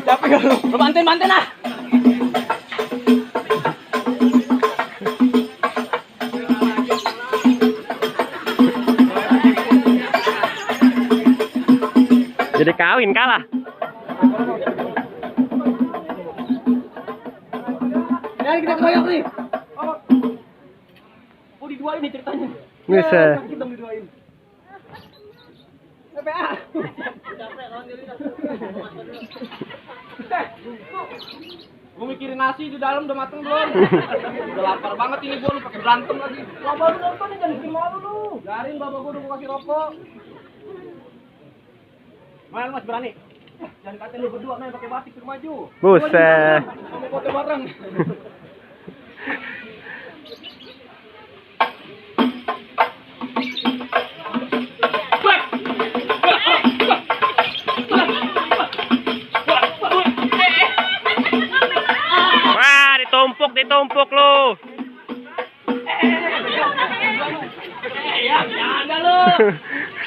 Capek lu. Lu bantuin ah. Jadi kawin kalah. Dari kita koyak nih. Oh diduain nih ceritanya. Bisa. Kita diduain. PPA. Gue mikirin nasi di dalam udah mateng belum? Udah lapar banget ini gue, lu pakai berantem lagi. Bapak lu nonton nih, jangan bikin malu lu. Garing bapak gue udah mau kasih rokok. Mana lu masih berani? Jangan katain lu berdua main pakai batik suruh maju. Buset. Mau foto bareng. Ditumpuk lu. Ya, ada lu.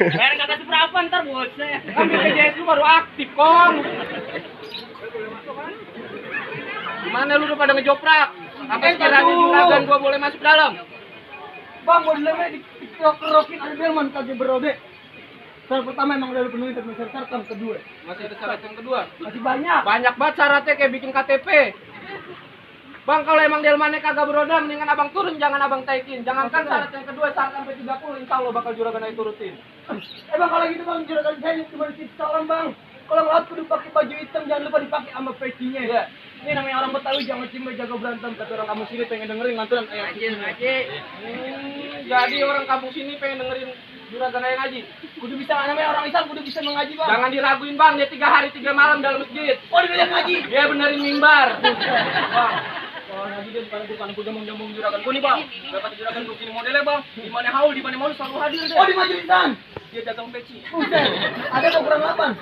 Bayar kagak seberapa ntar bosnya. Kan BPJS lu baru aktif, Kong. Gimana lu udah pada ngejoprak? Apa sekiranya juragan gua boleh masuk dalam? Bang, modelnya dikerokin ada delman kagak berode. Syarat pertama emang udah dipenuhi, tapi syarat yang kedua. Masih ada syarat yang kedua? Masih banyak. Banyak banget syaratnya kayak bikin KTP. Bang, kalau emang delmannya kagak beroda, mendingan abang turun, jangan abang taikin. Jangankan syarat yang kedua, syarat sampai 30, insya Allah bakal juragan aja turutin. Bang, kalau gitu bang, juragan saya cuma dikit salam bang. Kalau ngeliat kudu pakai baju hitam, jangan lupa dipakai sama pecinya ya. Ini namanya orang Betawi, jangan cuma jago berantem. Kata orang kampung sini pengen dengerin lantunan ayat ngaji. Jadi orang kampung sini pengen dengerin juragan ayat ngaji. Kudu bisa, namanya orang Islam kudu bisa mengaji bang. Jangan diraguin bang, dia 3 hari 3 malam dalam masjid. Oh, dia banyak ngaji? Dia benerin mimbar. Bang. Kalau ngaji dia bukan jambung juragan gue nih bang. Dapat juragan gue sini modelnya bang. Di mana haul, di mana mau selalu hadir deh. Oh di majelisan. Dia dagang peci. Ada kok kurang 8.